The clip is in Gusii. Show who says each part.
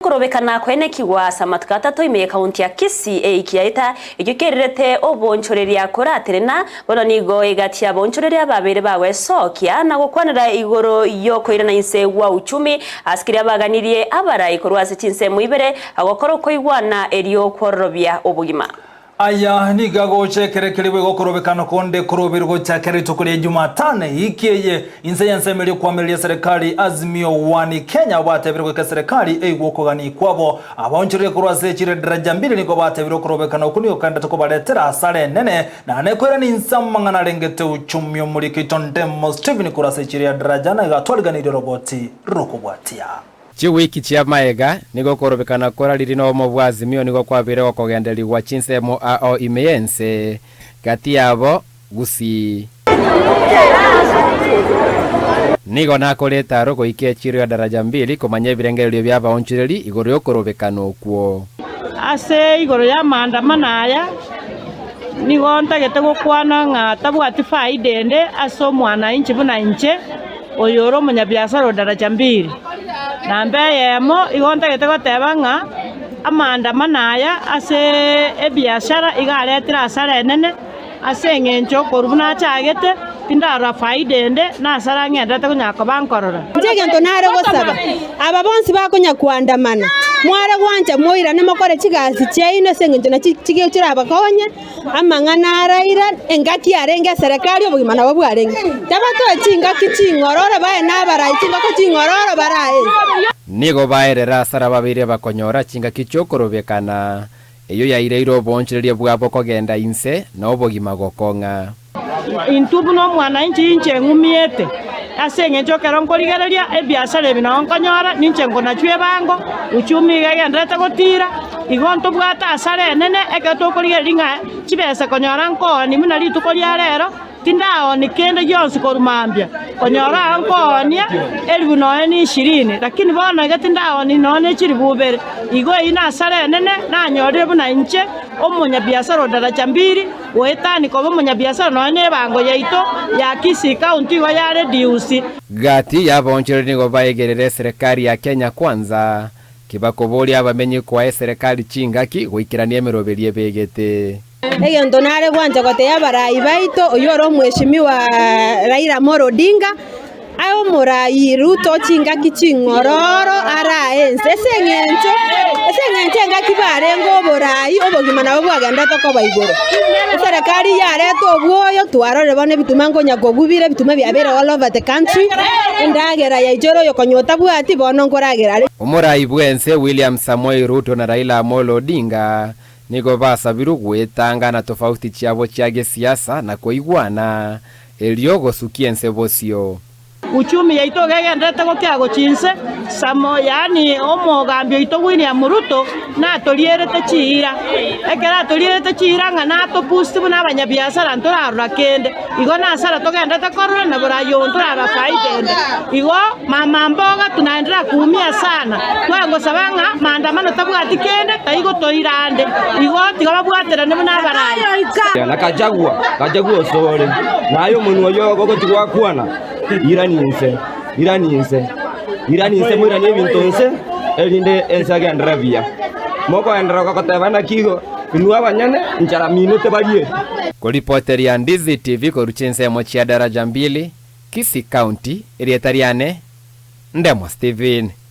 Speaker 1: okorobekana koenekigwa ase amatuko atato ime y'ekaunti ya Kisii eiki yaeta, ekio kerirete oboonchoreria koraterena, bono nigo egati y'abaonchoreria babeire bagwesokia na gokwanera igoro y'okoirana inse gwa uchumi ase keria baganirie abarai korwa ase chinsemo ibere gokora okoigwana erio kwororobia obogima.
Speaker 2: Aya nigo agocha ekero keria boigo okorobekana konde korobeirwe gochakera rituko ria Jumatano eiki eye inse y'ensemo eria okoamereria eserekari Azimio One Kenya abwo batebire goika eserekari eigwe okogania kwabo. Abaonchoreria korwa ase chire daraja mbili nigo batebire okorobekana okwo nigo kaendete kobaretera asara enene naende koirana inse amang'ana arengete uchumi omoriki oito Ndemo Stephen korwa ase chire ya daraja nigo atwariganirie oroboti rokobwatia.
Speaker 3: Chiwiki chi'amaega, nigo okorobekana korariri nobomo bwa Azimio nigo kwabeire gokogenderigwa chinsemo ao ime y'ense, gati yabo Gusii. Nigo nakorete aro goika echiiro ya Daraja Mbili komanya ebirengererio bi'abaonchoreri igoro y'okorobekana okwo.
Speaker 4: Ase igoro y'amaandamano aya, nigo ntagete gokwana ng'a tabwati faida ende ase omwananchi buna inche. Oyo ore omonyabiasara o daraja mbili. Namba eyemo, igo ntagete goteba ng'a amaandamano aya ase ebiashara iga aretire asara enene, ase eng'encho korwa buna achagete, tindarora faida ende, na asara ng'enderete konya koba nkorora.
Speaker 5: Inche egento nare gosaba, aba bonsi bakonya koandamana, mware gwancha moirane mokore chigasi chiaino ase eng'encho nachi chirabakonye. Amang'ana araira engaki yarenge eserekari obogima nabo bwarenge. Tabatoe chingaki ching'ororo baye nabarai chingoko ching'ororo barae.
Speaker 3: Nigo baerera asara babeire bakonyora chingaki chi'okorobekana, eyio yaireire oboonchoreria bwabo kogenda inse na obogima gokong'a.
Speaker 4: Intwe buna omwananchi inche ng'umiete, ase engencho ekero nkorigereria ebiasara ebi nao nkonyora, ninche nkonachwa ebango, uchumi iga egendererete gotira, igo ntobwate asara enene ekero tokorigereria ng'a chibesa konyora nkooni buna rituko ria rero, tindaoni kende gionsi korwa mambia, konyora aa nkoonia elifu nonya na ishirini, lakini bono iga tindaoni nonya na chilifu ibere. Igo eyio nasara enene nanyorire buna inche omonyabiasara o daraja mbili. Goetania koba omonyabiasara nonya nebango yaito ya Kisii County igo yareduce.
Speaker 3: Gati y'abaonchoreri nigo baegerere eserekari ya Kenya Kwanza, kibakoboria abamenyi koa eserekari chingaki goikerania emeroberio ebegete.
Speaker 5: Egento nare gwancha gotebia abarai baito, oyio ore omweshimiwa Raila Amolo Odinga, Aye omorai Ruto chingaki ching'ororo arae ense ase eng'encho ase eng'encho engaki barenge oborai obogima nabo bwagenderete koba igoro. Eserekari yareta obwoyo twarorire bono ebituma nkonya kogubire ebituma biabeire all over the country, endagera yaichore oyo konya otabwati bono nkoragera are.
Speaker 3: Omorai bw'ense William Samoei Ruto na Raila Amolo Odinga nigo basabirwe gwetanga na tofauti chiabo chia gesiasa na koigwana Erio gosukia ense bosio.
Speaker 4: Uchumi yaito iga egendererete gokea gochia inse, Samo, yaani omogambi oito William Ruto, natorierete chiira. Ekero atorierete chiira ng'a natoboost buna abanyabiasara ntorarora kende. Igo nasara togenderete korora na borayi obo ntorarora faida ende. Igo mama mboga tunaendelea kuumia sana. Twagosaba ng'a maandamano tabwati kende taigotoira ande. Igo tiga babwaterane buna abarai.
Speaker 6: Na Gachagua, Gachagua osore, naye omonwa oyio ogochia gwakwana, irani inse, irani inse, irani inse moiranie ebinto inse, erinde ense egenderere buya. Mokoenderera goteba naki igo, inwe abanyene nchara mino tebarieti.
Speaker 3: Koripoteria Ndizi TV korwa chinsemo chia Daraja Mbili, Kisii County, erieta riane Ndemo Stephen.